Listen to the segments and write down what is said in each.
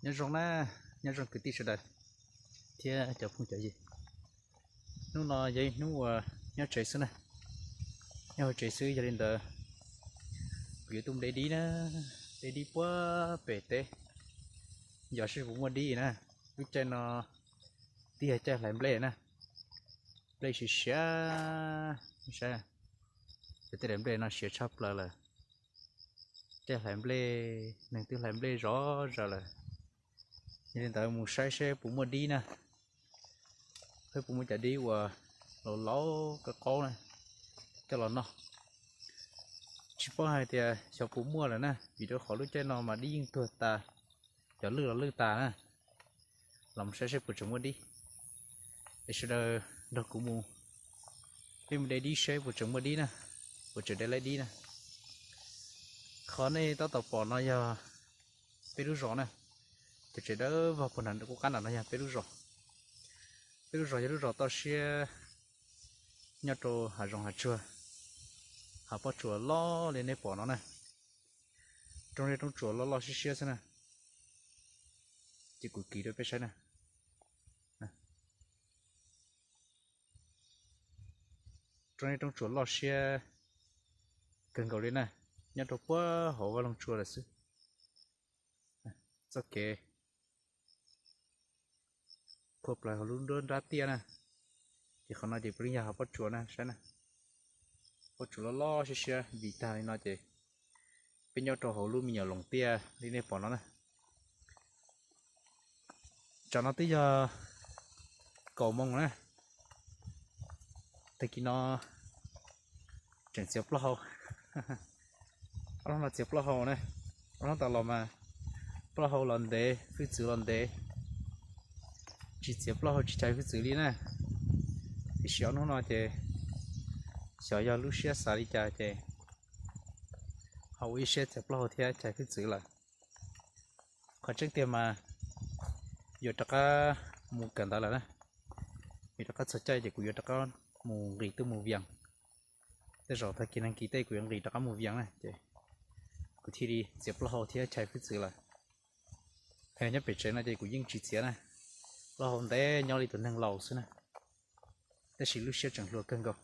Nyob zoo na, nyob zoo kwv tij sawv daws thiab cov phooj cov ywg. Hnub no yog ib hnub uas nyob tsev xwb na, nyob hauv tsev xwb, yog li ntawd kuv yuav tuaj de dib na, de dib puag pem teb, yog seb puas muaj dib na. Lub caij no twb yog caij hlais nplej na, nplej siav siav, saib, tej daim nplej no siav tshaj plaws lawm. Caij hlais nplej, neeg twb hlais nplej zov zaws lawm, yog li ntawd mus saib seb puas muaj dib na, seb puas muaj cov dib uas laus laus qaub qaub na coj los noj. Tsis paub hais tias xyov puas muaj lawm na, vim rau qhov lub caij no mas dib yeej tuag tas, cov lwj los lwj tas na. Los mus saib seb puas tseem muaj dib, es sawv daws nrog kuv mus, peb mus de dib seb puas tseem muaj dib na, puas tseem de laib dib na. Qhov nej tab tom pom no yog peb lub zos na, cov tsev dawb vog puag nram qub qab nram no yog peb lub zos. Peb lub zos yog lub zos toj siab nyob rau hav zoov hav tsuag, hav pob tsuas loj li nej pom no na. Roob zeb roob tsuas loj loj siab siab xwb na. Ces kuv kiv rau peb saib na. Roob zeb roob tsuas loj siab kawg nkaus li na, nyob rau puag hauv vaj loog tsua lawm xwb. Txoj kev phua plaws hauv lub nruab nrab tiaj na, ces qhov no ces puav leej yog hav pob tsuas na, saib na. Pob tsuas loj loj siab siab vim tag li no ces peb nyob rau hauv lub me nyuam loos tiaj li nej pom no na. Tsam no twb yog kaum moos na, tag kis no tseem txiav plaub hau. Ob hnub no txiav plaub hau na, ob hnub tas los mas plaub hau los ntev, hwj txwv los ntev, tsis txiav plaub hau tsis chais hwj txwv li na. Tiam sis ob hnub no ces xyov yog lub siab xav li cas ces ho ua ib siab txiav plaub hau thiab chais hwj txwv lawm. Qhov tseeb tiag mas yuav rov qab mus kawm ntawv lawm na, yuav rov qab txog caij ces kuv yuav rov qab mus nqis tuaj mus Vias. Tej zaum tag kis neeg kis tej kuv yuav nqis rov qab mus Vias na ces kuv thiaj li txiav plaub hau thiab chais hwj txwv lawm. Hos nyob pem tsev no ces kuv yeej tsis txiav na, plaub hau ntev nyob li tus neeg laus xwb na, tab sis lub siab tseem hluas kawg nkaus.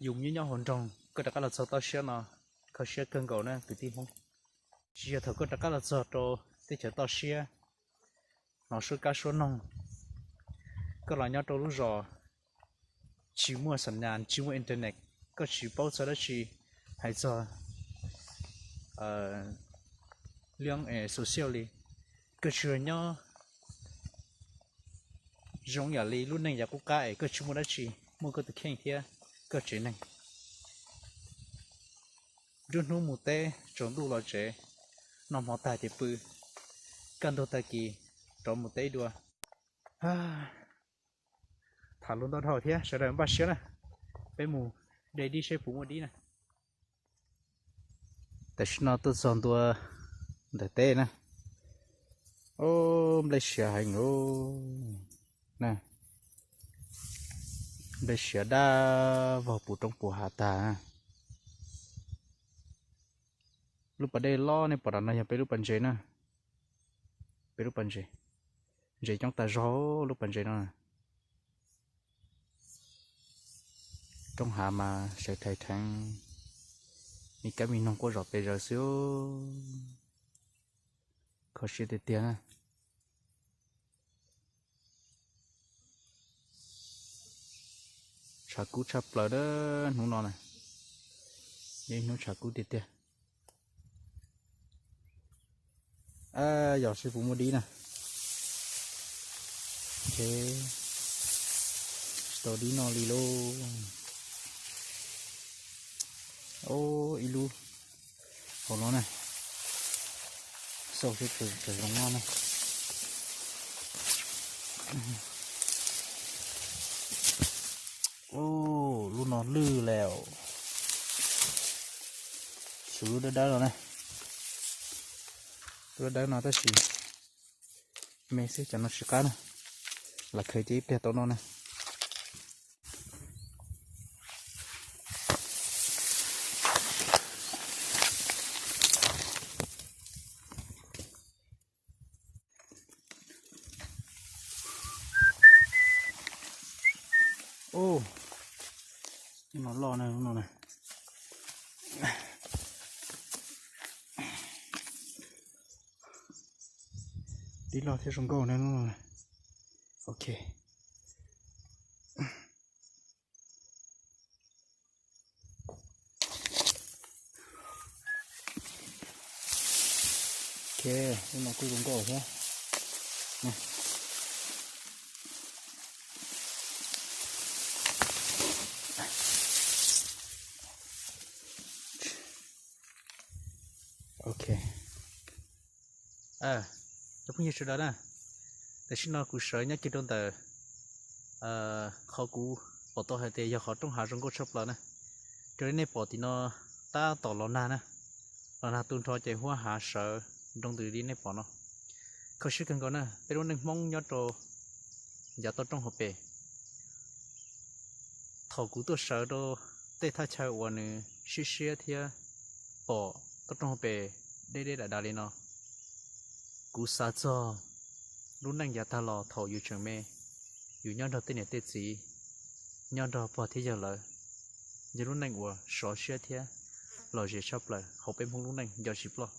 Yus nyob nyob hauv nroog koj rov qab los txog toj siab no, kho siab kawg nkaus na kwv tij Hmoob. Tsis yog thaum koj rov qab los txog rau teb chaws toj siab, hnov suab kab suab noog, koj los nyob rau lub zos tsis muaj xam nyas tsis muaj internet, koj tsis paub txog dab tsi hais txog liab social li, koj tsuas nyob zoo yam li lub neej yav qub qab es koj tsis muaj dab tsi, muaj koj tus kheej thiab koj tsev neeg. Nruab hnub mus teb, tsaus ntuj los tsev, noj hmo tag ces pw, kaj ntug tag kis rov mus teb dua. Tham lus ntau dhau thiab sawv daws npaj siab na, peb mus de dib seb puas muaj dib na. Tam sim no tuaj txog ntua ntawm teb na. Ob, nplej siav heev na. Nplej siav dab vog puv roob puv hav tag. Lub pas dej loj nej pom nram no yog peb lub pas ntses na. Peb lub pas ntses, ntses coob tas zog lub pas ntses no. Roob hav mas sawv thaiv theev, me kab me noog quaj zom pes zaws xwb. Kho siab tiag tiag na. Tshav kub tshaj plaws na hnub no na, yog ib hnub tshav kub tiag tiag. Yog seb puas muaj dib na. Tsis tau dib noj li lauj. Ib lub hauv no na, xauj seb puas zoo noj na. Lub no lwj lawm. Xyuv lub dawb dawb no na, lub dawb dawb no tab sis me xwb, cov no tsis qab na, lam khaws cia ib pliag tau noj na. Loj na lub no na. Tib loj thiab zoo nkauj na lub no. Ok. Ok, lub no kuj zoo nkauj thiab. Ok. Cov phooj ywg sawv daws na, tam sim no kuv sawv nyob kiag rau ntawm qhov kuv pom tau hais tias yog qhov rooj hav zoo nkauj tshaj plaws na. Raws li nej pom tim no tab tom los nag na, los nag tu nrho ces huab hav sawv nroo ntws li nej pom no. Kho siab kawg nkaus na, peb lub neej Hmoob nyob rau yav toj roob hauv pes. Thaum kuv tuaj sawv rau tej thaj chaw uas nws siab siab thiab pom toj roob hauv pes deb deb dav dav li no, kuv xav txog lub neej yav tag los thaum yus tseem me, yus nyob nrog tej niam tej txiv, nyob nrog pog thiab yawg lawv, yog lub neej uas sov siab thiab lom zem tshaj plaws hauv peb Hmoob lub neej nco tsis ploj.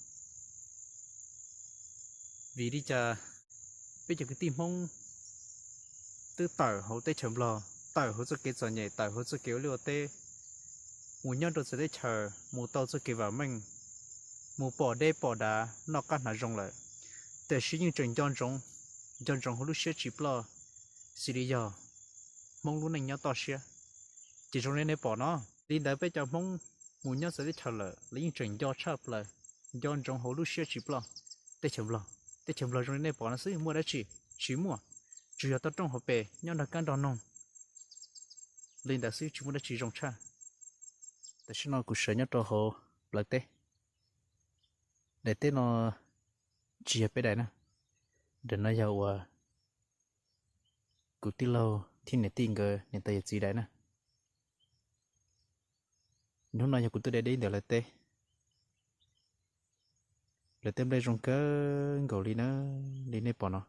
Vim li cas peb cov kwv tij Hmoob twb tawm hauv teb chaws Nplog, tawm hauv txoj kev txom nyem, tawm hauv txoj kev ua liaj ua teb, mus nyob rau txawv teb chaws, mus tau txoj kev vam meej, mus pom deb pom dav noj qab hnav zoo lawm, tiam sis yeej tseem nco ntsoov, nco ntsoov hauv lub siab tsis ploj, xws li yog Hmoob lub neej nyob toj siab. Ces zoo li nej pom no, li ntawd peb cov Hmoob mus nyob txawv teb chaws lawm los yeej tseem nco tshaj plaws, nco ntsoov hauv lub siab tsis ploj. Teb chaws Nplog, teb chaws Nplog zoo li nej pom no xwb, muaj dab tsi? Tsis muaj, tsuas yog toj roob hauv pes nyob nrog kab nrog noog li ntawd xwb, tsis muaj dab tsi zoo tshaj. Tam sim no kuv sawv nyob rau hauv plawv teb. Daim teb no tsis yog peb daim na, daim no yog uas kuv tij laug thiab niam tij nkawd niam tais yawm txiv daim na. Hnub no yog kuv tuaj de deb ntawm lawv teb. Lawv teb nplej zoo kawg nkaus li na, li nej pom no.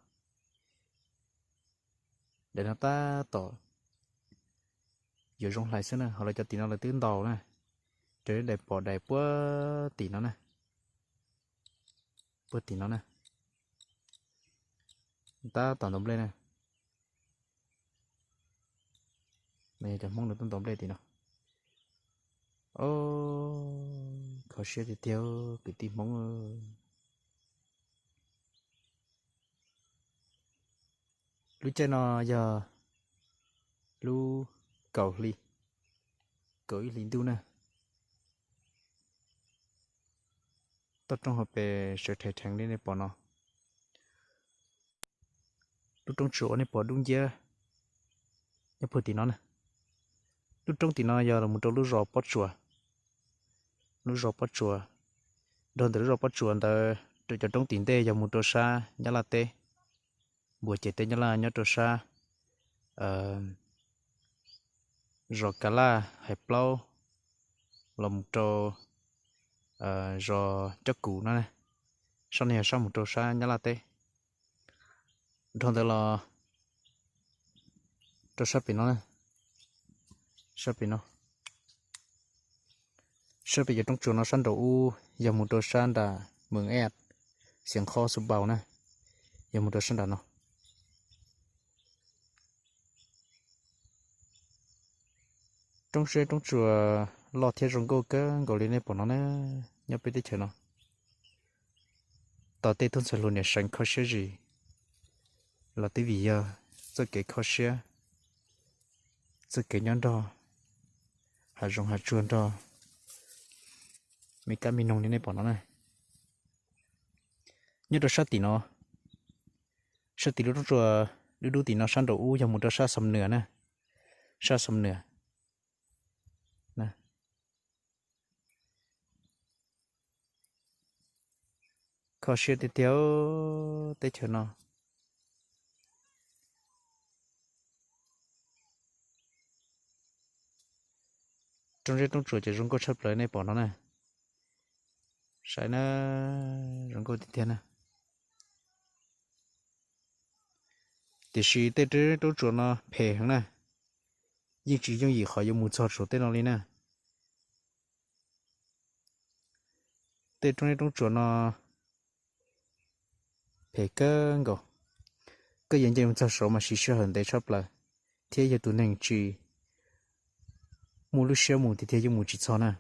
Daim no tab tom yuav zoo hlais xwb na, ho lawv cov tim no lawv twb ntaus na. Raws li daim pom daim puag tim no na, puag tim no na, tab tom ntaus nplej na. Cov Hmoob nws tuaj ntaus nplej tim no. Kho siab tiag tiag kwv tij Hmoob. Lub caij no yog lub kaum hli, kaum ib hlis ntuj na. Toj roob hauv pes sawv rheev rheev li nej pom no. Lub roob tsuas uas nej pom dub nciab nyob puag tim no na. Lub roob tim no yog los mus rau lub zos Pob Tsuas. Lub zos Pob Tsuas, dhau ntawm lub zos Pob Tsuas ntawd rau cov roob tim ntej yog mus rau sab Nyab Laj teb, npuas ces teb Nyab Laj nyob rau sab zos Kav Laj, Hais Plaub, los mus rau zos Cob Kus no. Sab no yog sab mus rau sab Nyab Laj teb. Dhau ntawd los rau sab pem no, sab pem no, sab pem cov roob tsuas no sab nraum ub yog mus rau sab nram Mws Ej, Xiav Qhob, Xub Npaus na, yog mus rau sab nram no. Roob siab roob tsuas loj thiab zoo nkauj kawg nkaus li nej pom no na, nyob peb teb chaws no. Tos tej tub ntxhais hluas niam seev kho siab zim los twb vim yog txoj kev kho siab, txoj kev nyob nrog hav zoov hav tsuag nrog me kab me noog li nej pom no na. Nyob rau sab tim no, sab tim lub roob tsuas dub dub tim no sab nraum ub yog mus rau sab Xam Nuas na, sab Xam Nuas. Kho siab tiag tiag teb chaws no. Roob zeb roob tsuas ces zoo nkauj tshaj plaws nej pom no na. Saib na, zoo nkauj tiag tiag na. Tiam sis tej roob tsuas no phem heev na, yeej tsis yooj yim qhov yuav mus txog saum tej no li na. Tej roob zeb roob tsuas no phem kawg nkaus. Koj yuav nce mus txog saud mas siv sij hawm ntev tshaj plaws, thiab yog tus neeg tsis muaj lub siab mus tiag tiag yeej mus tsis txog na.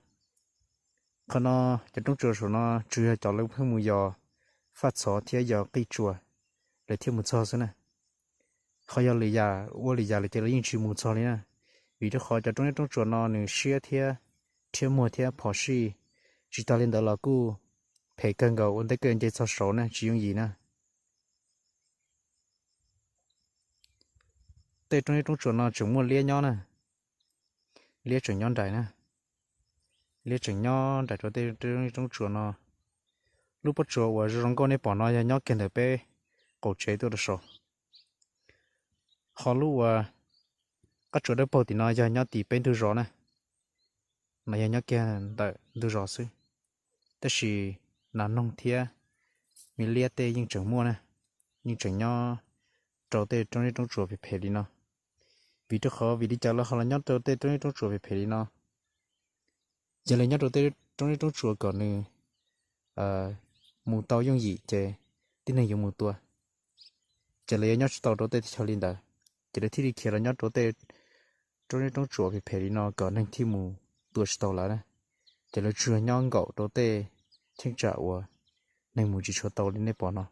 Qhov no, cov roob tsuas saum no tsuas yog cov lawv pheej mus yos faj txhov thiab yos qij tsuas lawv thiaj mus txog xwb na. Qhov yog lwm yam ua lwm yam lawm ces lawv yeej tsis mus txog li na. Vim rau qhov cov roob zeb roob tsuas no nws siab thiab rhiab muag thiab phom sij. Tsis tas li ntawd los kuj phem kawg nkaus, ua ntej koj nce txog saud na tsis yooj yim na. Tej roob zeb roob tsuas no tseem muaj liab nyob na. Liab tseem nyob nraim na. Liab tseem nyob nraim rau tej roob zeb roob tsuas no. Lub pob tsuas uas zoo zoo nkauj nej pom no yog nyob kiag ntawm peb qaum tsev tuaj rau saud. Ho lub uas qab tsuas dawb paug tim no yog nyob tim peb ntug zos na. No yog nyob kiag ntawm ntug zos xwb. Tab sis nas noog thiab me liab tej yeej tseem muaj na, yeej tseem nyob rau tej roob zeb roob tsuas phem phem li no. Vim rau qhov vim li cas lawv ho los nyob rau tej roob zeb roob tsuas phem phem li no? Yog lawv nyob rau tej roob zeb roob tsuas kom nws mus tau yooj yim ces tib neeg yuav mus tua. Ces lawv yuav nyob tsis tau rau tej teb chaws li ntawd, ces lawv thiaj li khiav los nyob rau tej roob zeb roob tsuas phem phem li no kom neeg thiaj mus tua tsis tau lawv na. Ces lawv tsuas nyob nkaum rau tej cheeb tsam uas neeg mus tsis tshua tau li nej pom no.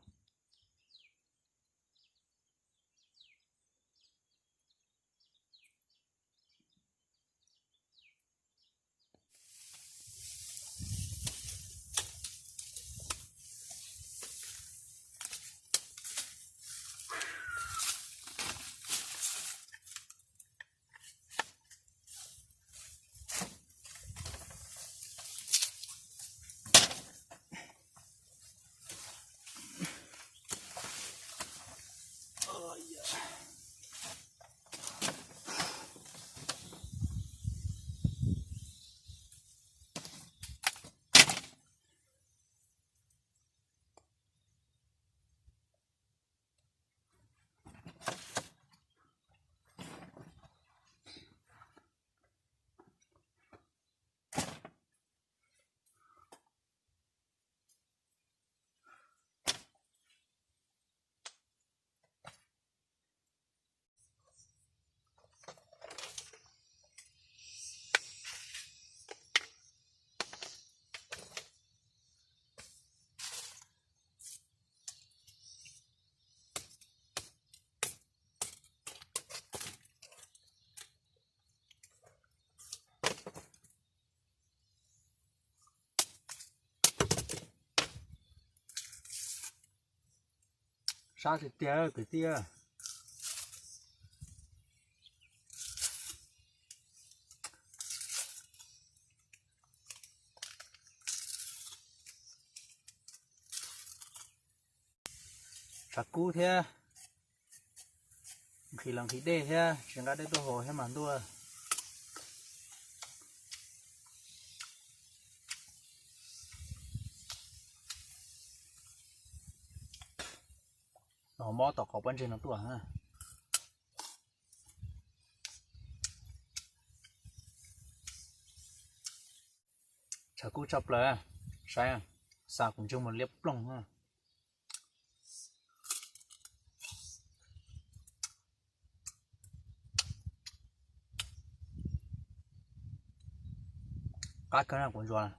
Sab tiag tiag kwv tij. Tshav kub thiab, nqhis los nqhis dej thiab tsis nqa dej tuaj haus thiab mas ntuj. Los mob tom qhov pob ntseg no tuaj. Tshav kub tshaj plaws, saib, xa kuv ntsej muag liab ploog. Qab kawg na kuv ntsuag.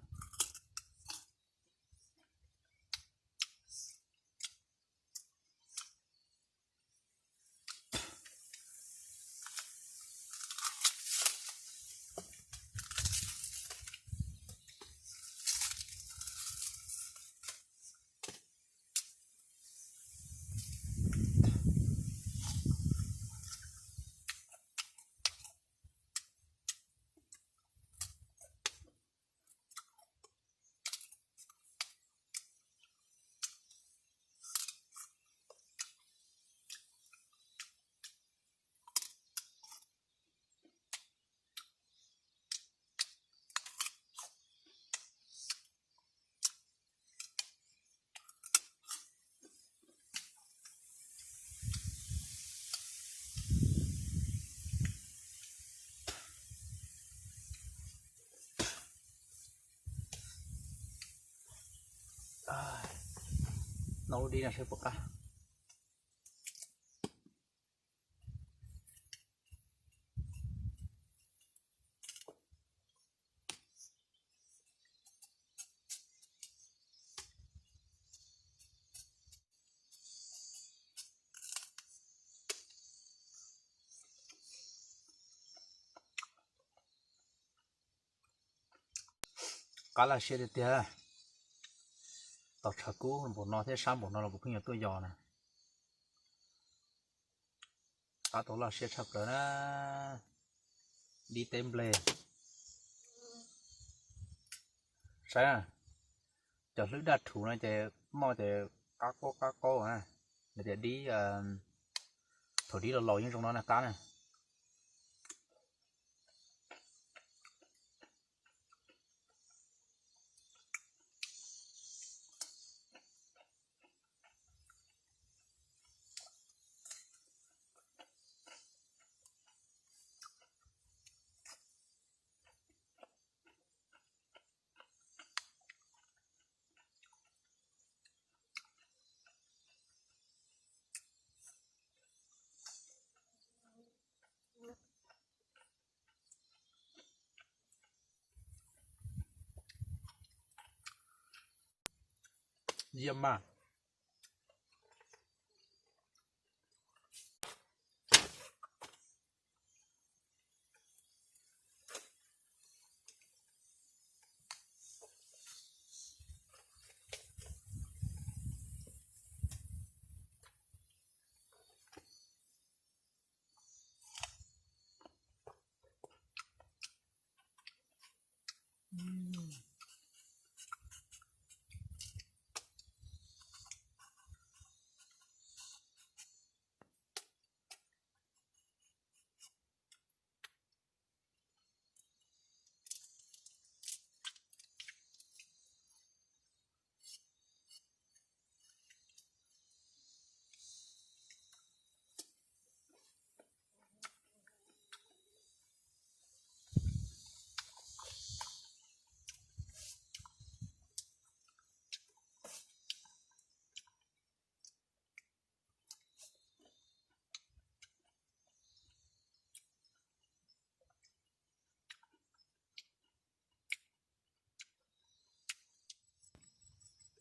Tau lub dib no seb puas qab. Qab laj siab tiag tiag. Tau tshav kub npaum no thiab sab npaum no los kuv pheej yuav tuaj yos na. Qab tau laj siab tshaj plaws na. Dib teb nplej. Saib, cov hlwb daj rhuv no ces noj ces qab qaub qab qaub na. Nws tias dib, thaum dib los laus yeej zoo no na qab na. Yam mas.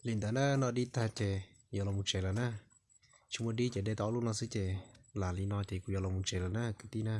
Li ntawd na, noj dib tag ces yuav los mus tsev lawm na. Tsis muaj dib ces de tau ob lub no xwb ces lam li no ces kuv yuav los mus tsev lawm na kwv tij na.